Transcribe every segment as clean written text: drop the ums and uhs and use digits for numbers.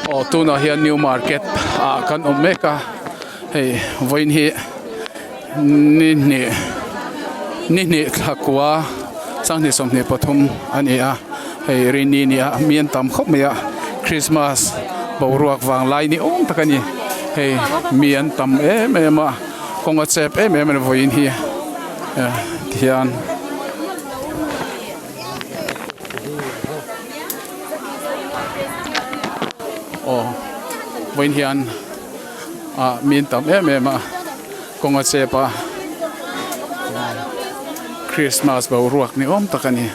Aw tunah hian new market ah kan awm mek a hei vawiin hi ni hnih ni hnih thla kua sanghnih 23 a ni a hei rini ni a mi an tam khawp mai a christmas boruak vang lai ni awm tak a ni hei mi an tam em em a kawng a chep em em a ni vawiin hi tihian. Aw vawiin hian ah mi an tam em em a kawng a chep a christmas boruak ni awm tak a ni.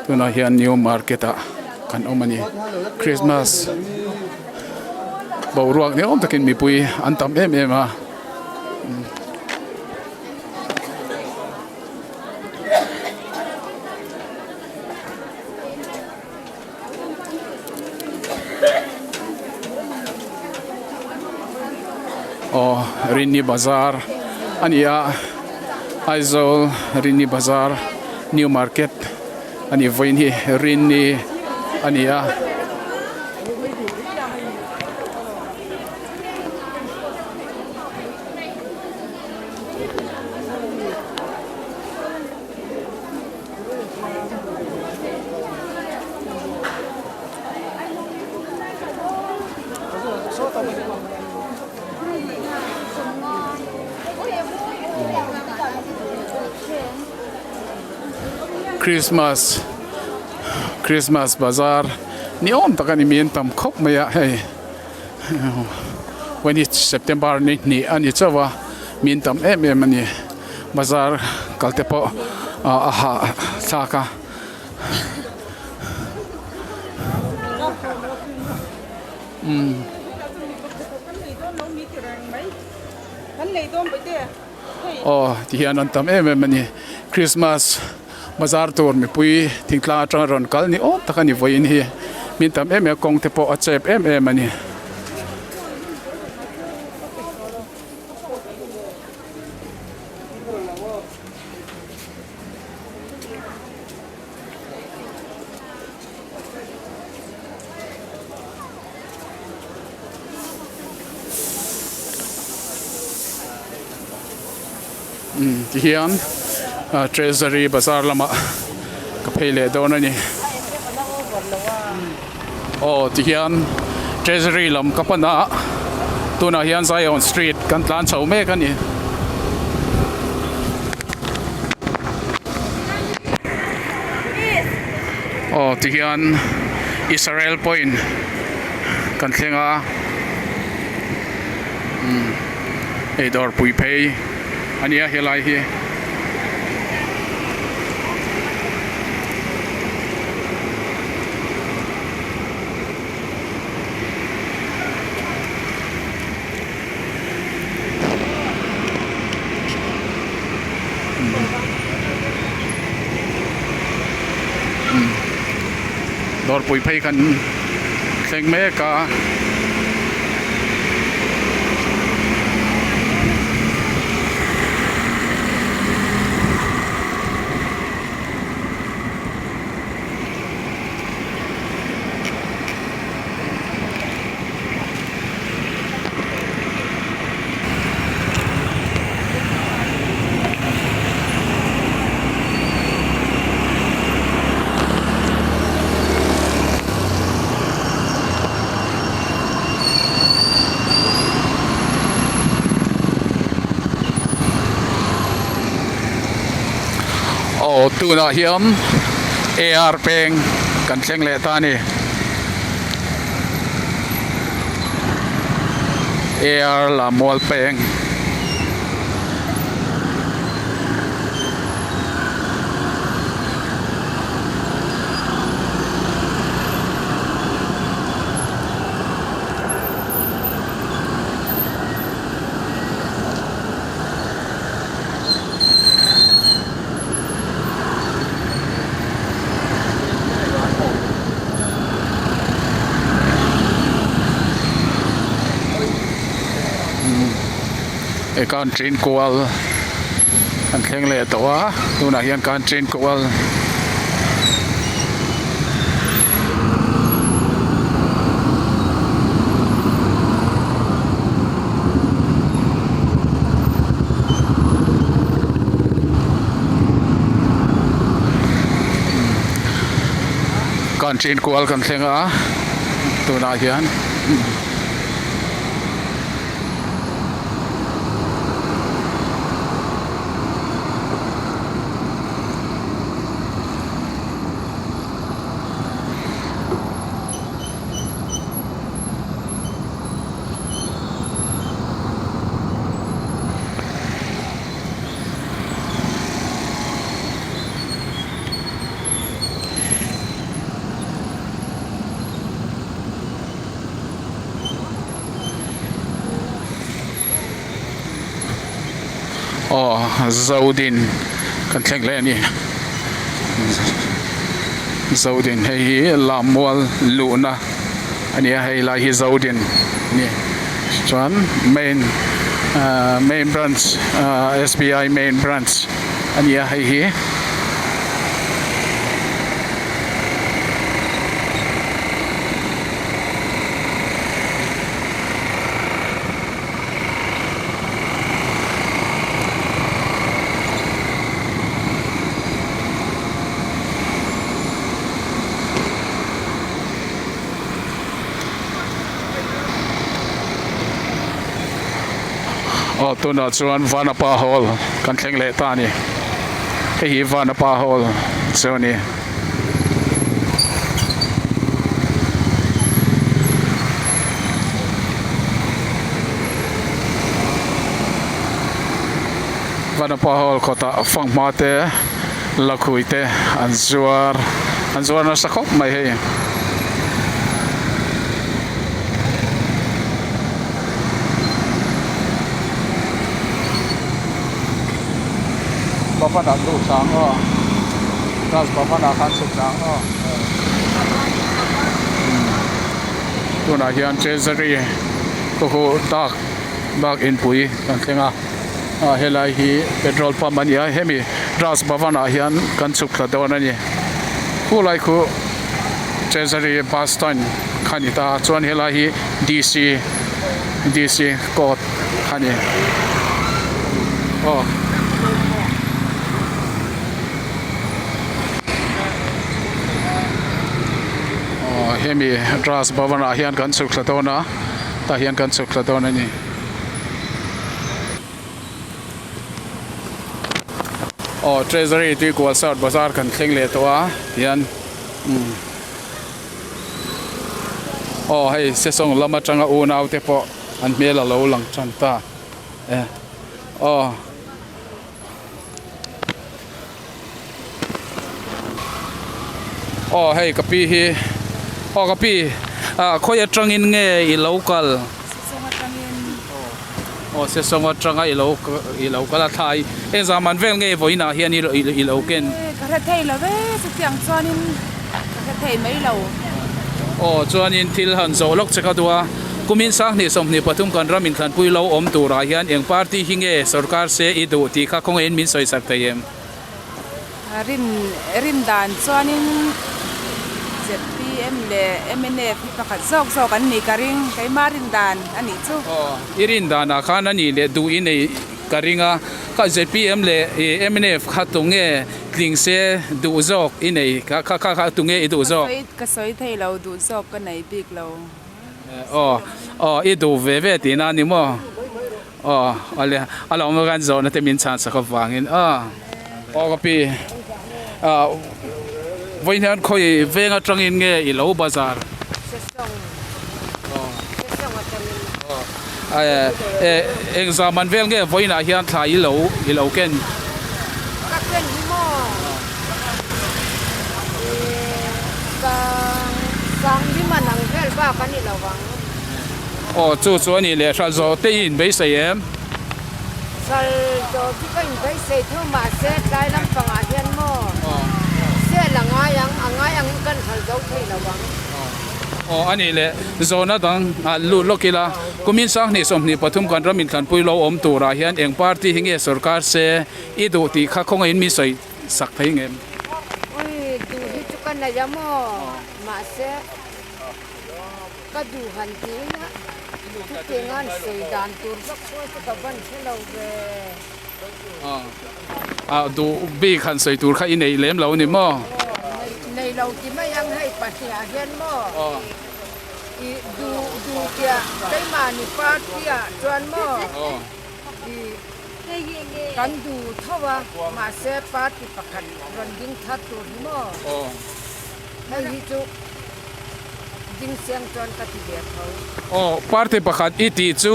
Tunah hian new market ah kan awm a ni christmas boruak ni awm takin mipui an tam em em a. Aw Rini bazar a ni a Aizawl Rini bazar new market a ni vawiin hi Rini a ni a. Christmas Christmas bazar ni awm tak a ni mi an tam khawp mai a hei vawiin September ni hnih a ni chauh a mi an tam em em a ni. Bazar kal te pawh a hah thlak a. Aw ti hian an tam em em a ni Christmas bazar tur mipui thingtlang atanga rawn kal ni awm tak a ni vawiin hi min tam em em a kawng te pawh a chep em em a ni. Tihian treasury bazar lamah ka phei leh dawn a ni aw tihian treasury lam ka pan a tunah hian Zion street kan tlan chho mek a ni. Aw tihian Israel point kan thleng a umm hei dawrpui phei a nia helai hi. Dawrpui phei kan thleng mek a. Aw tunah hian ar peng kan thleng leh ta a ni. Ar Lamual peng. E kan train kual kan thleng leh tawh a tunah hian kan train kual. Kan train kual kan thleng a tunah hian. Aw Zodin kan thleng leh a ni Zodin hei hi Lammual luhna a ni a hei lai hi Zodin a ni chuan main ahh main branch ahh S B I main branch a ni a hei hi. Aw tunah chuan Vanapa Hall kan thleng leh ta a ni hei hi Vanapa Hall chu a ni. Vanapa Hall kawtah fanghma te lakhui te an zuar an zuar nasa khawp mai hei. Bhavan ah luh chang aw Raj Bhavan ah khan chhuk chang aw tunah hian Treasury khu khu dak dak inpui kan thleng a ah helai hi petrol pump a ni a hemi Raj Bhavan ah hian kan chhuk thla dawn a ni khulai khu Treasury bus stand kha a ni ta chuan helai hi D_C D_C court kha a ni aw. Aw hemi Raj Bhavan ah hian kan chhuk thla dawn a tah hian kan chhuk thla dawn a ni. Aw Treasury Tuikual South Bazar kan thleng leh tawh a tihian umm aw hei sesawng lam atanga unau te pawh an hmel a lo lang tan ta e aw. Aw hei ka pi hi aw ka pi ah khawi atangin nge i lo kal Sesawng atangin aw sesawng atanga i lo i lo kal a thlai eng zaman vel nge vawiinah hian i lo ken ka hre thei lo ve chutiang chuanin ka hre thei mai lo aw chuanin thil han zawh lawk che ka duh a. Kumin 20 23 kan ram inthlanpui lo awm turah hian eng party hi nge sorkar se i duh tih kha khawngaihin min sawi sak thei em? Rin rin dan chuanin zpm leh mnf hi pakhat zawk zawk an nih ka ring, keimah rin dan a nih chu. Aw, i rin danah khan a nih leh duh i nei ka ring a, kha zpm leh mnf kha tunge tling se duh zawk i nei kha kha kha tunge i duh zawk? Ka sawi thei lo, duh zawk ka nei bik lo. Aw aw i duh ve ve tihna a ni maw? Aw awle a lo awm khan zawhna te min chhan sak avangin aw. Aw ka pi ah vawiin hian khawi veng atangin nge i lo bazar? Sesawng Sesawng atangin. Aw eng zaman vel nge vawiinah hian thla i lo i lo ken? Ka ken hi maw? Sang sang hi man ang vel bak a ni lo ang. Aw chu chu a nih leh hral zawh te i inbeisei em? Hral zawh chu ka inbeisei tho mahse tlai lampangah hian maw sel a ngai ang, a ngai angin kan hral zo thei lo ang. Aw a nih leh zawhna dang ah lut lawk ila kumin sanghnih 23 kan ram inthlanpui lo awm turah hian eng party hi nge sorkar se i duh tih kha khawngaihin min sawi sak thei ngem? Ui duh hi chu ka nei a maw mahse ka duh han ti ila chutiang an sawi dan tur vak pawh chu ka van hre lo ve. Ah duh bik han sawi tur kha i nei lem lo ni maw? Nei lo ti mai ang hei pahnih ah hian maw i duh duh tia keimahni party ah chuan maw i kan duh tho a mahse party pakhat rawn ding thar tur hi maw hei hi chu ding siang chuan ka ti ve tho. Aw party pakhat i tih chu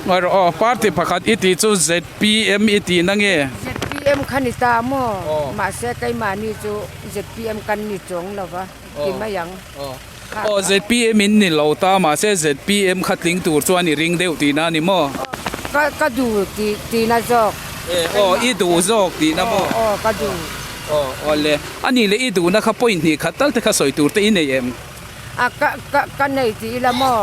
ngaih rawh aw party pakhat i tih chu ZPM i tih na nge? ZPM kha ni ta maw mahse keimahni chu ZPM kan ni chuang lo va ti mai ang. Aw ZPM in ni lo ta mahse ZPM kha tling tur chuan i ring deuh tihna a ni maw? Ka ka duh tih tihna zawk. Aw i duh zawk tihna maw? Aw ka duh. Aw aw le a nih leh i duhna kha point hnih khat tal te kha sawi tur te i nei em? A ka ka ka nei tih ila maw?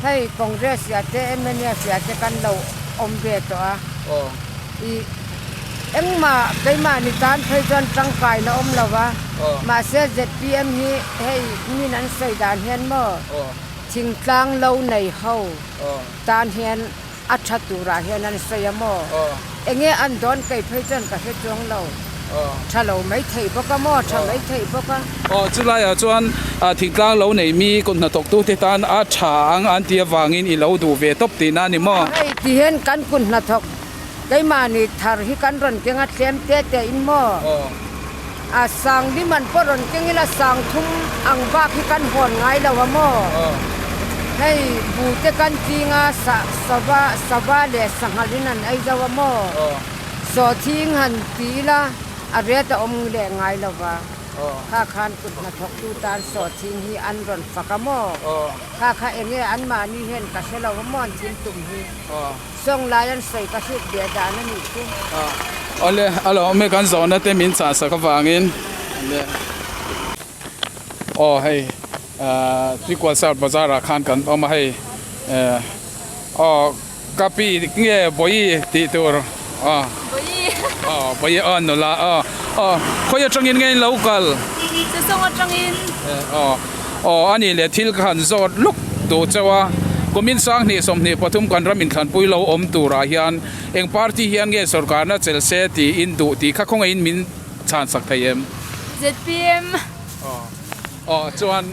Hei Congress ah te mnf ah te kan lo awm ve tawh a. I engmah keimahni tan phei chuan tangkaina awm lo va, mahse zpm hi hei min an sawi dan hian maw thingtlang lo nei ho tan hian a tha turah hian an sawi a maw? Enge an dawn kei phei chuan ka hre chuang lo. Tha lo mai thei bawk a maw? Tha mai thei bawk a. Aw, chulaiah chuan thingtlang lo nei mi kut hnathawktute tan a tha ang an tih avangin i lo duh ve tawp tihna a ni maw? Hei ti hian kan kut hnathawk keimahni thar hi kan rawn keng a thlem te te in maw? A sang lim an pawh rawn keng ila sang thum ang bak hi kan hawn ngai lo a maw? Hei bu te kan ching a sa sava sava leh sanghal in an ei zo a maw? Sawhthing han ti ila a ret a awm leh ngai lo va, kha khan kut hnathawktu tan sawhthing hi an rawn fak a maw? Kha kha eng nge anmahni hian ka hre lo a maw an thil tum hi? Sawng lai an sawi ka hriat ve dan a nih chu. Awle, a lo awm e kan zawhna te min chah sak avangin. Aw hei Tuikual South Bazar ah khan kan awm a hei aw ka pi nge Bawihi tih tur aw aw Bawihi aw nula aw aw khawi atangin nge in lo kal? Sesawng atangin. Aw aw a nih leh thil ka han zawt luk duh chauh a kumin sanghnih 23 kan ram inthlanpui lo awm turah hian eng party hian nge sorkarna chelh se tiin duh tih kha khawngaihin min chhan sak thei em? Zpm. Aw aw chuan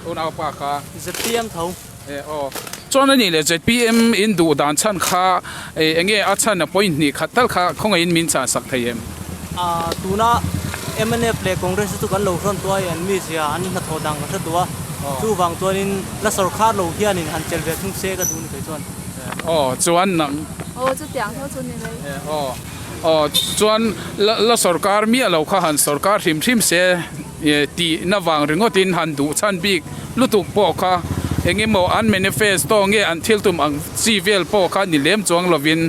unaupa kha. Zpm tho. E aw chuan a nih leh zpm in duh dan chhan kha eng nge a chhan a point hnih khat tal kha khawngaihin min chhan sak thei em? A tuna mnf leh Congress te chu kan lo hrawn tawh a an mizia an hnathawh dan kan hre tawh a chuvang chuanin la sawrkhar lo hianin han chelh ve thung se ka duh ni thei chuan. Aw chuan nang. Aw chutiang tho chu ni mai. Aw Aw chuan la la sawrkar miah lo kha han sawrkar hrim hrim se tih na vang ringawtin han duh chhan bik lutuk pawh kha eng emaw an manifesto nge an thil tum ang chi vel pawh kha ni lem chuang lovin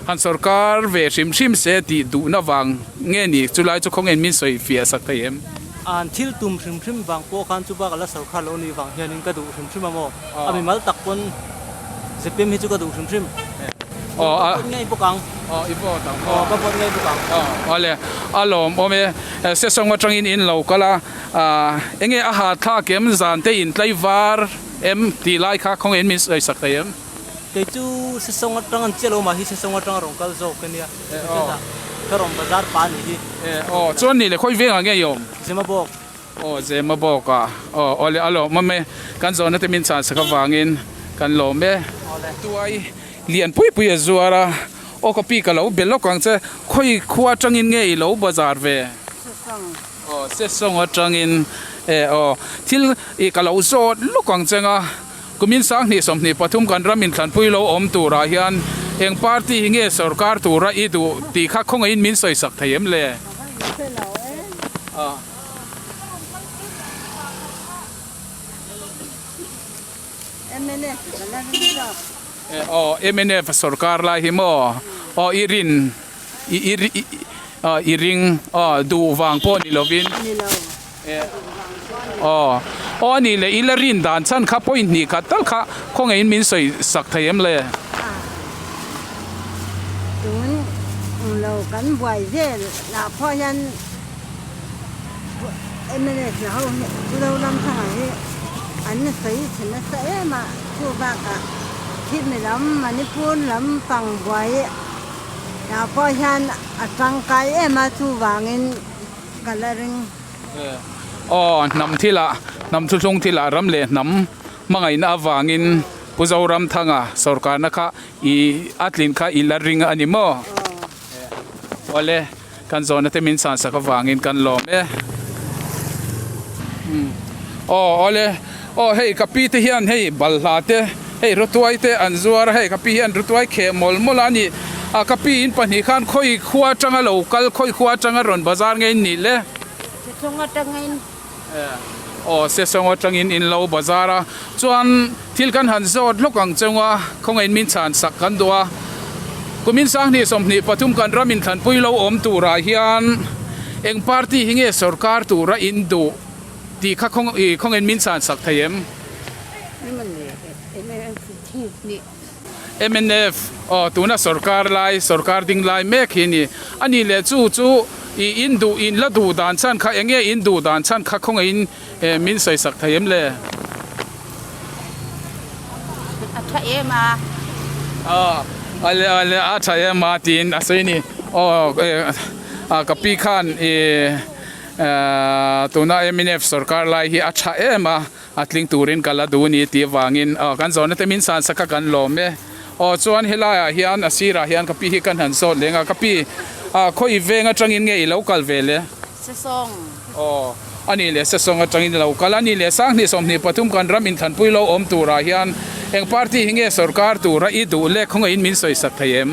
han sawrkar ve hrim hrim se tih duhna vang nge ni chulai chu khawnge min sawi fiah sak thei em? An thil tum hrim hrim vang pawh khan chu bakah la sawrkar lo nih vang hianin ka duh hrim hrim a maw? A mimal tak pawn zpm hi chu ka duh hrim hrim. Aw a. Ka vote ngei bawk ang. Aw i vote ang. Aw ka vote ngei bawk ang. Aw awle a lawm awm e. Sesawng atangin in lo kal a, enge a ha thlak em zan te in tlai var em tih lai kha khawnge in min sawi sak thei em? Kei chu Sesawng atang an chiah lo mah hi Sesawng atang a rawn kal zawk ania. Chutah ka rawn bazar pah anih hi. Aw chuan nih leh khawi vengah nge i awm? Zemabawk. Aw Zemabawk ah. Aw awle a lawm awm e. Kan zawhna te min chhan sak avangin kan lawm e. Tuai Lian pui pui a zuar a, aw ka pi ka lo be lawk ang che, khawi khua atangin nge i lo bazar ve? Sesawng. Aw Sesawng atangin e aw, thil i ka lo zawt lawk ang che nga, kumin sanghnih 23 kan ram inthlanpui lo awm turah hian eng party hi nge sawrkar tura i duh tih kha khawngaihin min sawi sak thei em le? Mnf ka la ring zawk. Aw mnf sorkar lai hi maw aw i rin i i i ring aw duh vang pawh ni lovin Ni lo. Aw Aw a nih leh i la rin dan chhan kha point hnih khat tal kha khawngaihin min sawi sak thei em le? Tun lo kan buai vel lah pawh hian mnf la ho hi Pu Zoramthanga hi an sawi chhe nasa em a, chu bakah thilmi lam Manipur lam pang buai lah pawh hian a tangkai em a, chuvangin ka la ring. Aw, hnam thilah, hnam thuthlung thilah ram leh hnam hmangaihna avangin Pu Zoramthanga sorkarna kha i a tlin kha i la ring a ni maw? Awle, kan zawhna te min chhansak avangin kan lawm e. Aw, awle, aw hei ka pi te hian hei balhla te, hei rawtuai te an zuar a, hei ka pi hian rawtuai kheh mawlh mawlh a ni. A ka pi in pahnih khan khawi khua atanga lo kal, khawi khua atanga rawn bazar nge in nih le? Sesawng atangin. Aw, Sesawng atangin in lo bazar a. Chuan thil kan han zawt lawk ang cheu a, khawngaihin min chhan sak kan duh a. Kumin sanghnih 23 kan ram inthlanpui lo awm turah hian eng party hi nge sorkar tura in duh tih kha khawngaihin min chhan sak thei em? Mnf, aw tuna sorkar lai, sorkar ding lai mek hi a ni. A nih leh chu chu i in duh in la duh dan chhan kha eng nge in duh dan chhan kha khawngaihin min sawi sak thei em le? A tha em a. Aw ale ale a tha em a tiin a sawi a ni. Aw ka pi khan i tuna mnf sorkar lai hi a tha em a. A tling turin ka la duh ni tih avangin aw kan zawhna te min san sak a kan lawm e. Aw chuan helaiah hian a sirah hian ka pi hi kan han zawt leng a, ka pi ah khawi veng atangin nge i lo kal ve le? Sesawng. Aw a nih leh Sesawng atangin i lo kal a nih leh sanghnih 23 kan ram inthanpui lo awm turah hian eng party hi nge sorkar tura i duh le khawngaihin min sawi sak thei em?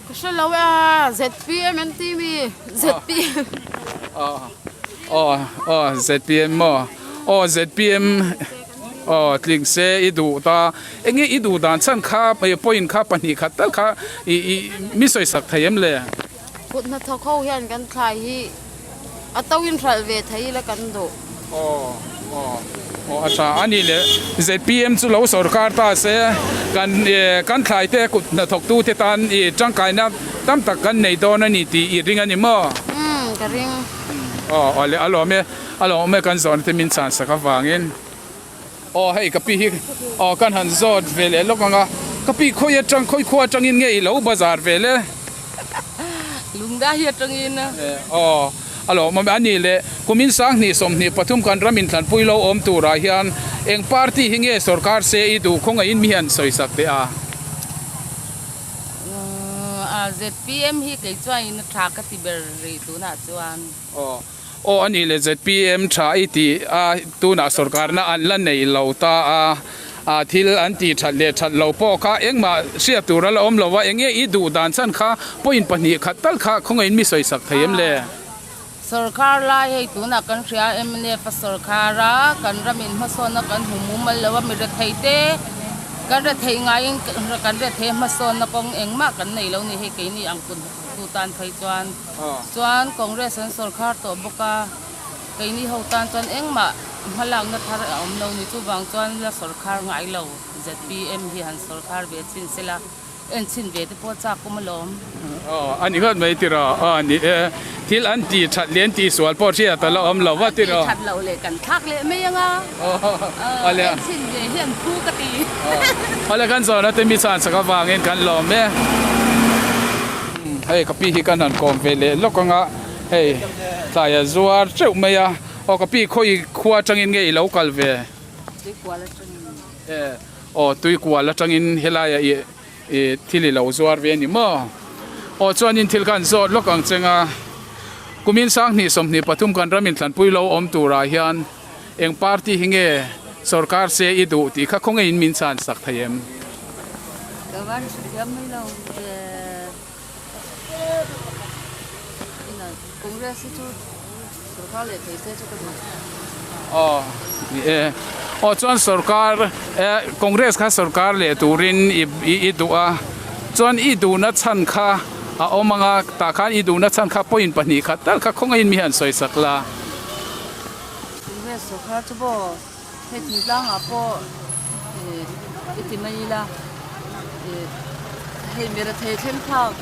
Ka hre lo e a, zpm an ti mi? Zpm. Aw. Aw aw zpm maw aw zpm aw tling se i duh ta enge i duh dan chhan kha point kha pahnih khat tal kha i i mi sawi sak thei em le. Kut hnathawk ho hian kan thlai hi a to in hralh ve thei ila kan duh. Aw aw aw a tha a nih le zpm chu lo sorkar ta se kan kan thlai te kut hnathawk tu te tan i tangkaina tam tak kan nei dawn a ni tih i ring a ni maw? Umm ka ring. Aw aw le a lawm e a lawm e kan zawhna te min chhan sak avangin aw hei ka pi hi aw kan han zawt ve leh lawk ang a ka pi khawi atang khawi khua atangin nge i lo bazar ve le? Lungda hi atangin. Aw a lawm awm e a ni le kumin sanghnih 23 kan ram inthlanpui lo awm turah hian eng party hi nge sorkar se i duh khawngaihin mi hian sawi sak teh a. A zpm hi kei chuan a tha ka ti ber rih tunah chuan. Aw aw a nih le zpm tha i tih a tunah sorkarna an la nei lo ta a a thil an tih that leh that lo pawh kha engmah hriat tur a la awm lo a eng nge i duh dan chhan kha point pahnih khat tal kha khawngaihin mi sawi sak thei em le? Sorkar lai hei tunah kan hria mnf a sorkar a, kan ramin hmasawnna kan hmu mumal lo a, mi rethei te kan rethei ngaiin kan rethei a hmasawnna kawng engmah kan nei lo ni hei keini ang kun tu tan phei chuan chuan Congress an sorkar tawh bawk a, keini ho tan chuan engmah hmalakna thar a awm lo ni chuvang chuan la sorkar ngai lo zpm hi han sorkar ve chin sela. En chhin ve te pawh chak awm alawm. Aw a ni ngawt mai tiraw aw a ni e thil an tih that leh an tih sual pawh hriat a la awm lo va tiraw. An tih that loh leh kan thlak leh mai anga aw en chhin ve hi an phu ka ti. Awle kan zawhna te mi chhan sak avangin kan lawm e. Hei ka pi hi kan han kawm ve leh lawk anga hei tlai a zuar teuh mai a aw ka pi khawi khua atangin nge i lo kal ve. Tuikual atangin. Aw tui kual atangin helaiah ih ih thil i lo zuar ve a ni maw? Aw chuanin thil kha an zawt lawk ang cheng a, kumin sanghnih 23 kan ram inthlanpui lo awm turah hian eng party hi nge sorkar se i duh tih kha khawngaihin min chhan sak thei em? Ka van hrethiam mai lo ve. Congress hi chu sorkar leh thei se chu ka duh. Aw ni e. Aw chuan sorkar eh Congress kha sorkar leh turin i i duh a chuan i duhna chhan kha a awm ang a tah khan i duhna chhan kha point pahnih khat tal kha khawngaihin mi han sawi sak la. Congress sawrkar chu maw hei thingtlangah pawh ih i ti mai ila ih hei mi rethei thleng phak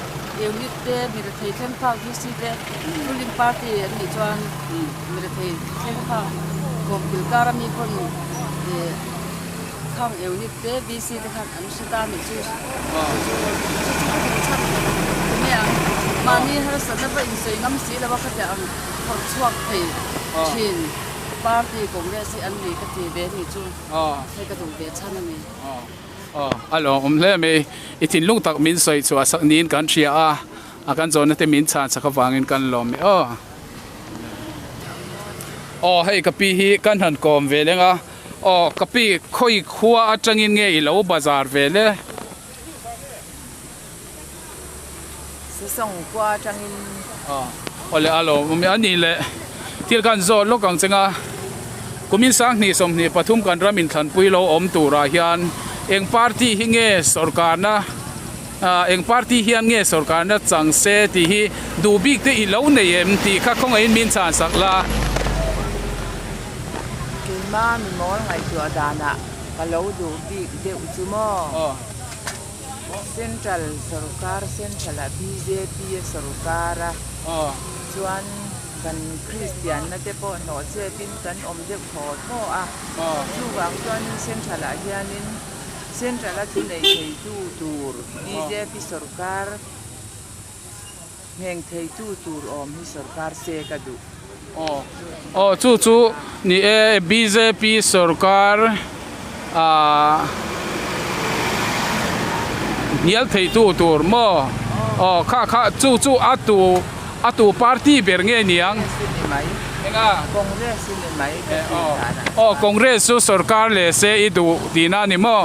unit te mi rethei thleng phak VC te ruling party an nih chuan mi rethei thleng phak kawmkil kar ami pawn ih khang unit te VC te khan an hre ta nih chu chu chu chu ka duh chhan ti mai ang mahni harsatna pawh insawi ngam si lo a khatiang ang phawrh chhuak thei thin party congress hi an ni ka ti ve ni chu hei ka duh ve chhan a ni. A lawmawm hle mai i thinlung tak min sawi chhuah sak niin kan hria a a kan zawhna te min chhan sak avangin kan lawm e aw. Aw hei ka pi hi kan han kawm ve leng a aw ka pi khawi khua atangin nge i lo bazar ve le. Sesawng khua atangin. Awle a lawm awm e a nih leh thil khan zawt lawk ang cheng a kumin sanghnih 23 kan ram inthlanpui lo awm turah hian eng party hi nge sawrkarna eng party hian nge sawrkarna chang se tih hi duh bik te i lo nei em tih kha khawngaihin min chhan sak la. Keima mimawl ngaihtuah danah ka lo duh bik deuh chu maw? Central sorkar Central ah bjp a sorkar a chuan kan Kristian na te pawh hnawh chep in kan awm deuh thaw thaw a chuvang chuanin Central ah hianin Central a thunei thei tu tur bjp sorkar ngheng thei tu tur awm hi sorkar se ka duh. Aw chu chu ni e bjp sorkar ah hnial thei tu tur maw aw kha kha chu chu a tu a tu party ber nge niang enga aw congress chu sorkar leh se i duh tihna a ni maw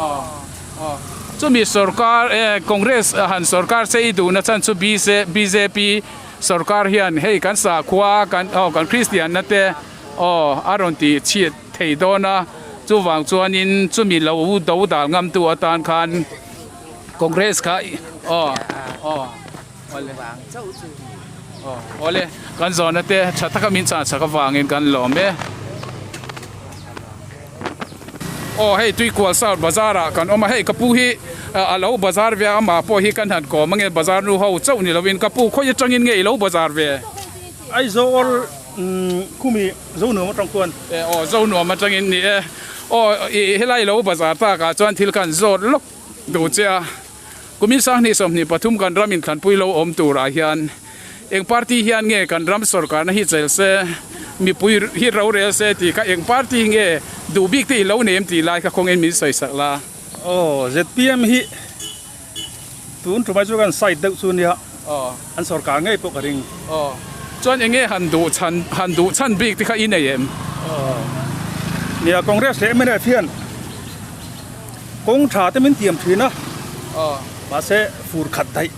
Aw chumi sorkar eh Congress han sorkar che i duhna chhan chu bjp sorkar hian hei kan sakhua kan aw kan Kristian na te aw a rawn tih chhiat thei dawn a chuvang chuanin chumi lo do dal ngam tu atan khan Congress kha aw aw awle aw awle kan zawhna te tha taka min chhan chak avangin kan lawm e. Aw hei Tuikual South Bazar ah kan awm a, hei ka pu hi a lo bazar ve a, amah pawh hi kan han kawm ange bazar nu ho chauh ni lovin ka pu khawi atangin nge i lo bazar ve? Aizawl khumi Zonuam atang khuan. E aw Zonuam atangin ni e, aw i helai lo bazar tak ah chuan thil kan zawt lawk duh che a, kumin sanghnih 23 kan ram inthlanpui lo awm turah hian Eng party hian nge kan ram sorkarna hi chel se, mipui hi rorel se tih kha eng party nge duh bik te i lo nei em tih lai kha kawngin min sawi sak la. Aw, zpm hi tun tumai chu kan side deuh chu nia, an sorkar ngei pawh ka ring. Aw, chuan eng nge han duh chhan, han duh chhan bik te kha i nei em? Aw, nia Congress leh mnf hian kawng tha te min tiam thin a, mahse fur khat daih.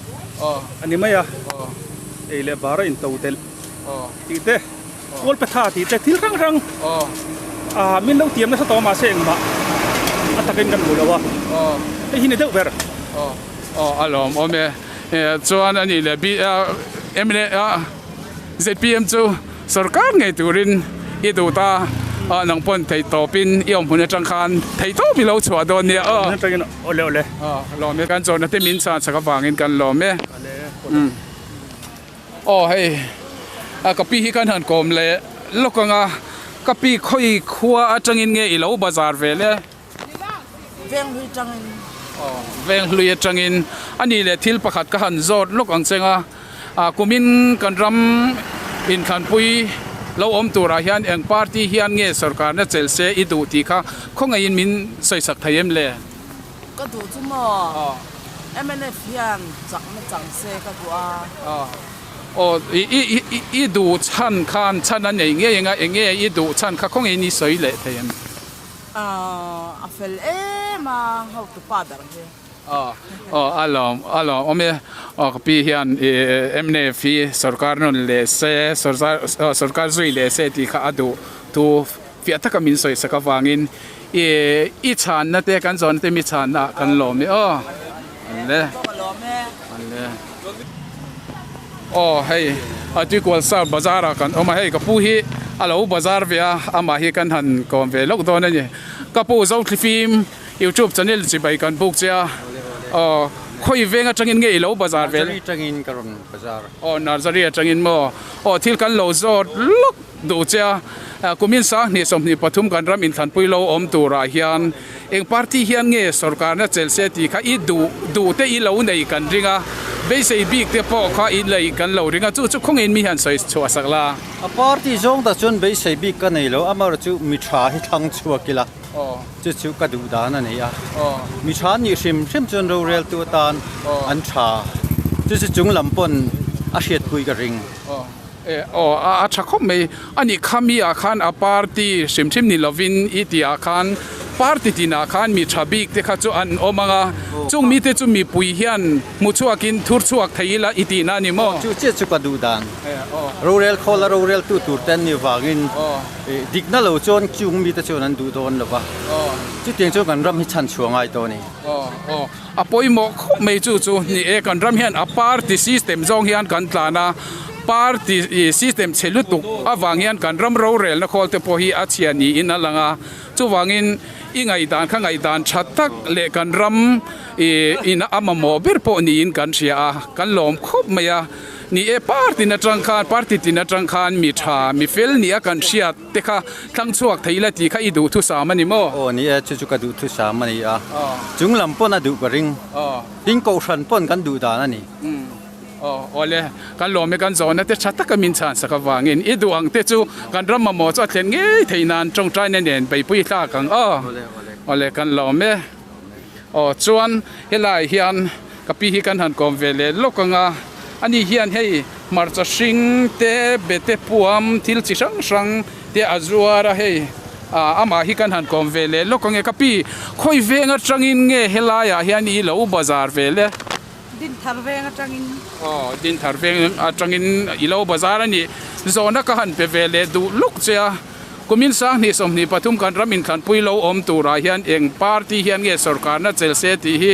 A ni mai a, ei leh bar a into telh tih te, kual pe tha tih te thil hrang hrang a min lo tiam nasa tawh a mahse engmah a takin kan hmu lo a, hei hi ni deuh ber. Aw a lawm awm e, chuan a nih leh mla zpm chu Sorkar ngei turin i duh ta a, nang pawn theih tawpin i awm hmun atang khan theih tawp i lo chhuah dawn nia aw. Awm hmun atangin awle awle. Aw lawm e, kan chawhna te min chhan chak avangin kan lawm e. Aw hei a ka pi hi kan han kawm leh lawk ang a, ka pi khawi khua atangin nge i lo bazar ve le? Venghlui atangin. Aw Venghlui atangin a nih leh thil pakhat ka han zawt lawk ang cheng a, ah kumin kan ram inthlanpui lo awm turah hian eng party hian nge sorkarna chelh se i duh tih kha khawngaihin min sawisak thei em le? Ka duh chu maw mnf hian chakna chang se ka duh a. Aw i i i duh chhan khan chhan a nei ngei anga eng nge i duh chhan kha khawngaihin i sawi leh thei em? A fel em a hotu pa ber hi. Aw aw a lawm a lawm awm e aw ka pi hian i mnf hi sorkar nawn leh se sorkar sorkar zui leh se tih kha a duh thu fiah taka min sawi sak avangin i i chhanna te kan zawhna te mi chhanna ah kan lawm e aw an le an le. Aw hei a Tuikual Sar bazar ah kan awm a, hei ka pu hi a lo bazar ve a, amah hi kan han kawm ve lawk dawn a ni. Ka pu Zothlifim YouTube channel chibai kan buk che a, aw khawi veng atangin nge i lo bazar ve? Nursery atangin ka rawn bazar. Aw nursery atangin maw? Aw thil kan lo zawt lawk duh che a, kumin 20 23 kan ram inthlanpui lo awm turah hian eng party hian nge sorkarna chelh se tih kha i duh duh te i lo nei kan ring a, beisei bik te pawh kha i nei kan lo ring a, chu chu khawngin mi hian sawi chhuah sak la. A party zawng tak chuan beisei bik ka nei lo, amaherawhchu chu mi tha hi thlang chhuak ila, chu chu ka duh dan a ni a, mi tha an nih hrim hrim chuan roreltu atan an tha, chu chu chung lam pawn a hriatpui ka ring. Aw a tha khawp mai a nih kha mi ah khan a party hrim hrim ni lovin i tih ah khan party tin ah khan mi tha bik te kha chu an awm ang a chung mi te chu mipui hian hmu chhuak in thur chhuak thei ila i tih na a ni maw? Chu chiah chu ka duh dan. Rorel khawl a rorel tu tur te an nih vangin dikna lo chuan chung mi te chuan an duh dawn lo va, chutiang chuan kan ram hi chhan chhuah ngai tawh a ni. A pawimawh khawp mai chu chu ni e, kan ram hian a party system zawng hian kan tlan a, party system chhe lutuk avang hian kan ram rorelna khawl te pawh hi a chhia niin a lang a, chuvangin i ngaihdan kha ngaihdan tha tak leh kan ram ih in a mamawh ber pawh niin kan hria a, kan lawm khawp mai a, ni e party na tang khan party tin atang khan mi tha mi fel nia kan hriat. Te kha thlang chhuak thei ila tih kha i duh thusam a ni maw? Aw ni e, chu chu ka duh thusam a ni a. Chung lam pawn a duh ka ring. Tin kohhran pawn kan duh dan a ni. Aw aw le, kan lawm e kan zawhna te tha taka min chhan sak avangin i duh ang te chu kan ram mamawh chu a thlen ngei thei nan tawngtaina nen beipui hlak ang aw. Aw le kan lawm e. Aw chuan helai hian ka pi hi kan han kawm ve leh lawk ang a, ani hian hei hmarcha hring te bete puam thil chi hrang hrang te a zuar a hei ah amah hi kan han kawm ve leh lawk ang e ka pi khawi veng atangin nge helai ah hian i lo bazar ve le? Dinthar veng atangin. Aw Dinthar veng atangin i lo bazar a nih zawhna ka han pe ve leh duh lawk che a. Kumin 2023 kan ram inthlanpui lo awm turah hian eng party hian nge sorkarna chel se tih hi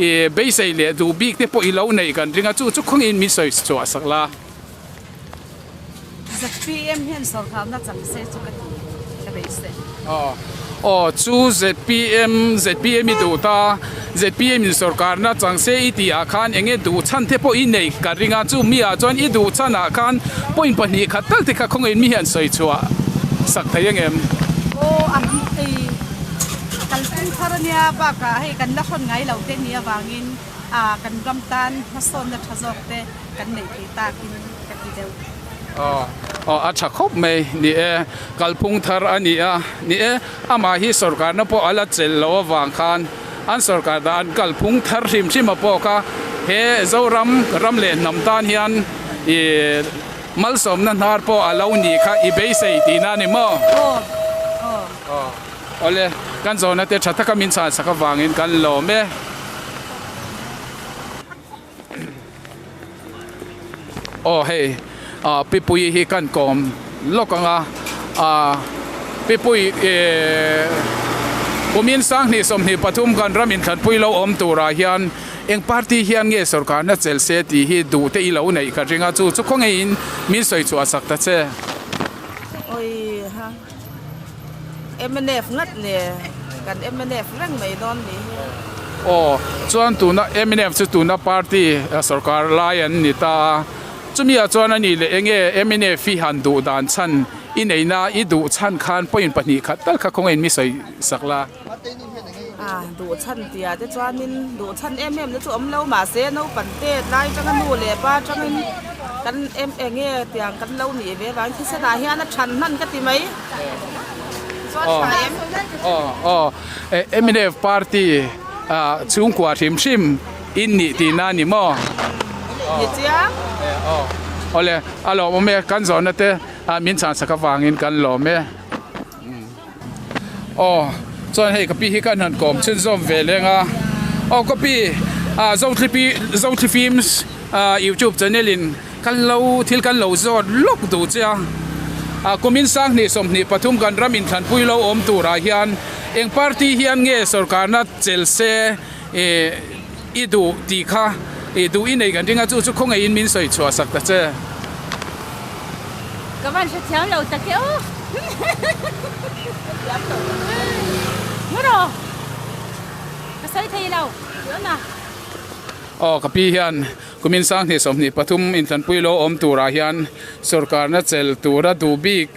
i beisei leh duh bik te pawh i lo neih kan ring a, chu chu khawngin min sawi chhuah sak la. ZPM hian sorkarna chang se chu ka ti ka beisei. Aw aw chu ZPM ZPM i duh ta ZPM in sorkarna chang se i tih ah khan enge duh chhan te pawh i nei ka ring a, chu mi ah chuan i duh chhan ah khan point pahnih khat tal te kha khawngin mi hian sawi chhuah sak thei ang em? Aw a hei kalphung thar ania bakah hei kan la hrawn ngai lo te ni avangin ah kan ram tan hmasawnna tha zawk te kan neih theih takin ka ti deuh. Aw aw a tha khawp mai ni e kalphung thar a ni a ni e amah hi sorkarna pawh a la chelh loh avang khan an sorkar dah an kalphung thar hrim hrim a pawh kha he Zoram ram leh hnam tan hian ih malsawmna hnar pawh a lo nih kha i beisei tihna a ni maw? Aw aw. Aw awle kan zawhna te tha taka min chhan sak avangin kan lawm e. Aw hei ah Pipuii hi kan kawm lawk ang a ah Pipuii ehh kumin 2023 kan ram inthlanpui lo awm turah hian eng party hian nge sorkarna chelh se tih hi duh te i lo neih ka ring a chu chu khawngeiin min sawi chhuah sak ta che. Awi ha mnf ngat le kan mnf reng mai dawn ni hi. Aw chuan tuna mnf chu tuna party sorkar lai an ni ta a chumi ah chuan a nih leh enge mnf hi han duh dan chhan i neihna i duh chhan khan point pahnih khat tal kha khawngaih in mi sawi sak la. A duh chhan tih ah te chuanin duh chhan em em te chu awm lo mahse naupang te tlai atanga nu leh pa atangin kan em eng nge tiang kan lo nih ve vangin thisen ah hian a than hman ka ti mai chuan tha em. Aw aw mnf party ah chhungkua hrim hrim in nih tihna a ni maw? Ni chiang. Aw awle a lawmawm e kan zawhna te min chhan sak avangin kan lawm e. Aw chuan hei ka pi hi ka han kawm chhunzawm ve leng a aw ka pi ah Zothlipi Zothli films ah youtube channel in kan lo thil kan lo zawt lawk duh che a ah kumin 2023 kan ram inthlanpui lo awm turah hian eng party hian nge sorkarna chel se eh i duh tih kha. I duh i nei kan ring a chu chu khawngaihin min sawi chhuah sak ta che. Ka van hre thiam lo tak e aw. Mu rawh. Ka sawi thei lo. Tihawna. Aw ka pi hian kumin sanghnih 23 inthlanpui lo awm turah hian sorkarna chel tura duh bik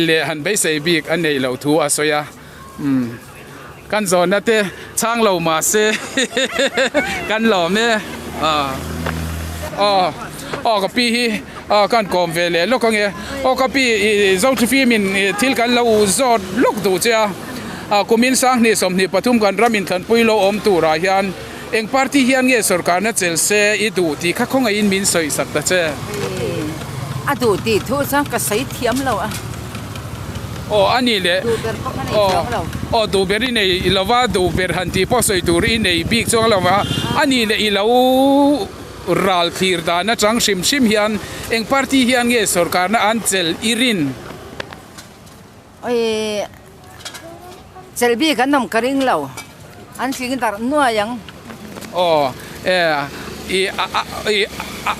leh han beisei bik a neih loh thu a sawi a umm kan zawhna te chhang lo mah se kan lawm e ah aw aw ka pi hi aw kan kawm ve leh lawk ange aw ka pi ih Zothlifim in thil kan lo zawt lawk duh che a ah kumin sanghnih 23 kan ram inthlanpui lo awm turah hian eng party hian nge sorkarna chel se i duh tih kha khawngaihin min sawi sak ta che. A duh tih thu chuan ka sawi thiam lo a. Aw a nih leh. Duh ber pawh ka nei chuang lo. Aw duh ber i nei lo va, duh ber han tih pawh sawi tur i nei bik chuang lo va, a nih leh i lo ral thlir dan atang hrim hrim hian eng party hian nge sorkarna an chelh i rin? Oi chelh bik an awm ka ring lo, an tling darh nuai ang. Aw e i a a i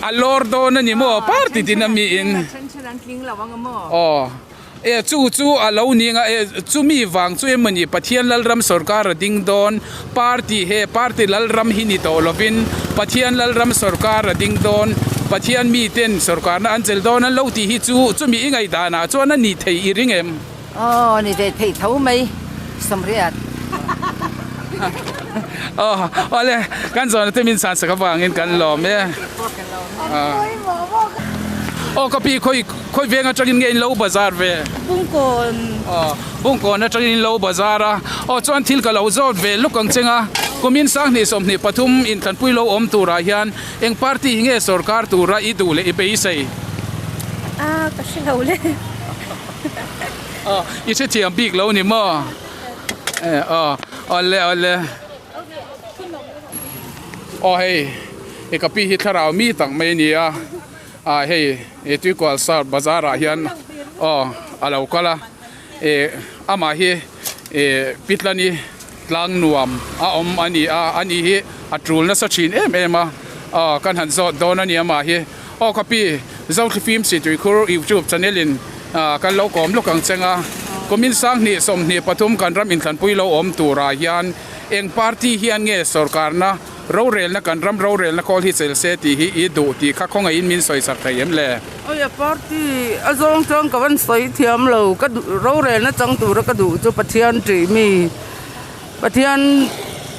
a lawr dawn a ni maw party tin a mi in. A then then an tling lo ang a maw. Aw e chu chu a lo ning a e chumi vang chu emawni Pathian Lalram sawrkar a ding dawn party he party Lalram hi ni tawh lovin Pathian Lalram sawrkar a ding dawn Pathian miten sawrkarna an chelh dawn an lo tih hi chu chumi i ngaihdanah chuan a ni thei i ring em? Aw ni ve thei tho mai Samriat. Aw awle kan zawhna te min san sak avangin kan lawm e. Aw ka pi khawi khawi veng atangin nge in lo bazar ve? Bungkawn. Aw Bungkawn atangin in lo bazar a. Aw chuan thil ka lo zawt ve luk ang cheng a. Kumin sanghnih 23 inthlanpui lo awm turah hian eng party hi nge sorkar tura i duh leh i beisei? A ka hre lo le. Aw i hrethiam bik lo ni maw? Aw awle awle. Aw hei i ka pi hi thlarau mi tak mai a ni a ah hei i tuikual sar bazar ah hian aw a lo kal a ih amah hi ih pitlani tlang nuam a awm a ni a a ni hi a tul nasa thin em em a aw kan han zawt dawn a ni amah hi aw ka pi Zothlifim Situikhur youtube channel in ah kan lo kawm lawk ang cheng a kumin sanghnih 23 kan ram inthlanpui lo awm turah hian Eng party hian nge sorkarna rorelna kan ram rorelna kawl hi chel se tih hi i duh tih kha khawngaihin min sawi sak thei em le? Awi a party a zawng chuan ka van sawi thiam lo, ka duh rorelna chang tura ka duh chu Pathian tih mi, Pathian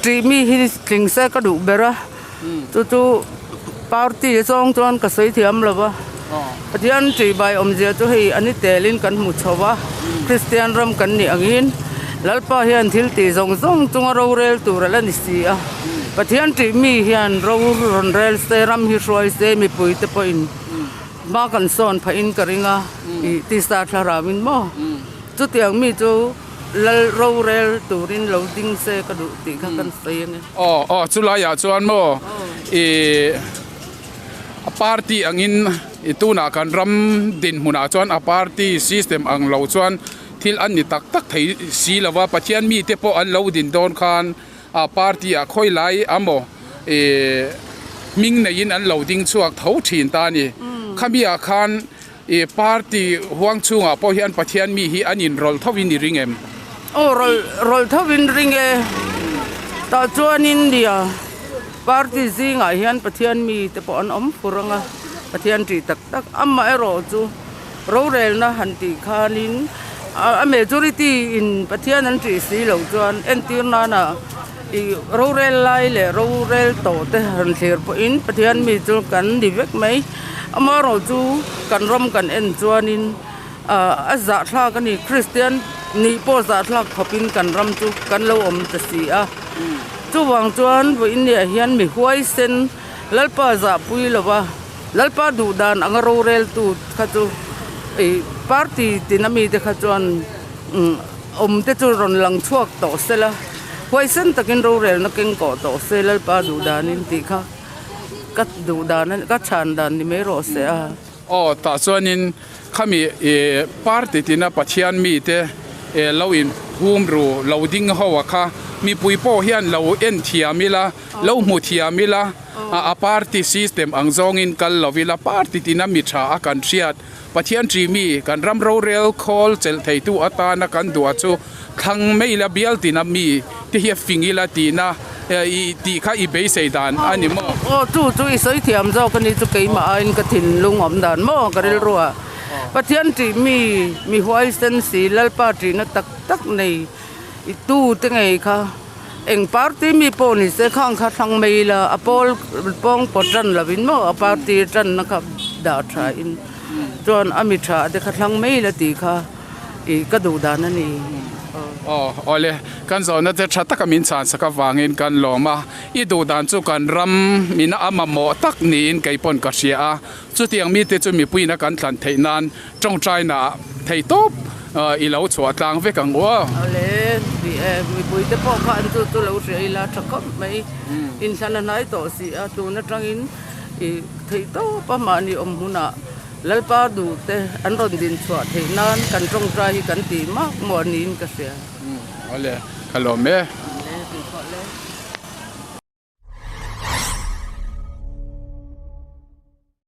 tih mi hi tling se ka duh ber a, chu chu party a zawng chuan ka sawi thiam lo va, Pathian tih bai awmzia chu hei a ni telin kan hmu chho va, Kristian ram kan nih angin Lalpa hian thil tih zawng zawng chunga rorel tur a la ni si a, Pathian tih mi hian ro rawn rel se, ram hi hruai se mipui te pawhin hma kan sawn phahin ka ring a, ih tisa thlarauin maw chutiang mi chu lal rorel turin lo ding se ka duh tih kha kan sawi a ni. Aw aw chulaiah chuan maw ih. A party angin i tunah kan ram dinhmunah chuan a party system ang lo chuan thil an ni tak tak thei si lo va, Pathian mite pawh an lo din dawn khan a party ah khawi lai amaw ih hming neiin an lo ding chhuak tho thin ta a ni. Khami ah khan ih party huang chhungah pawh hian Pathian mi hi an inrawlh tho in i ring em? Aw rawlh rawlh tho in ring e, tah chuanin nia. Party zingah hian Pathian mite pawh an awm fur ang a, Pathian tih tak tak amaherawh chu rorelna han tih khanin a majority in Pathian an tih si loh chuan entir nana ih rorel lai leh rorel tawh te han thlir pawhin Pathian mi chu kan ni vek mai amaherawh chu kan ram kan en chuanin ah a zahthlak a ni Kristian nih pawh zahthlak khawpin kan ram chu kan lo awm ta si a. Chuvang chuan vawiin niah hian mi huaisen Lalpa zahpui lova Lalpa duh dan anga roreltu kha chu ih party tina mite kha chuan umm awm te chu rawn lang chhuak tawh se la, huaisen takin rorelna keng kawh tawh se Lalpa duh danin tih kha ka duh dan a ka chhan dan ni mai rawh se a. Aw tah chuanin khami ih party tina Pathian mite eh lo in hum ru lo ding ho a kha mipui pawh hian lo en thiam ila lo hmu thiam ila A party system ang zawngin kal lo ila party tina mi tha a kan hriat. Pathian ṭi mi kan ram rorel khawl chelh theitu atana kan duh a chu thlang mai ila bial tina mi te hi a fing ila tihna i tih kha i beisei dan a ni maw? Aw chu chu i sawi thiam zawk a ni chu keimah aiin ka thinlung awm dan maw ka rilru ah. Pathian ṭih mi mi huaisen si Lalpa ṭihna tak tak nei i tu te ngei kha eng party mi pawh ni se khang kha thlang mai ila a pawl pawng pawt tan lo in maw a party tanna kha dah tha in chuan a mi tha te kha thlang mai ila tih kha ih ka duh dan a ni. Aw awle kan zawhna te tha taka min chhan sak avangin kan lawm a i duh dan chu kan ram in a mamawh tak niin kei pawn ka hria a chutiang mite chu mipuiin a kan thlan theih nan Tawngtaina thei tawp i lo chhuah tlang vek ang u aw. Awle, ni e, mipui te pawh kha an chu chu lo hria ila tha khawp mai. Inthlan a hnai tawh si a, tun atangin i theih tawp a mahni awm hunah Lalpa duh te an rawn din chhuah theih nan kan tawngtai hi kan tih mak maw niin ka hria. Awle, ka lawm e.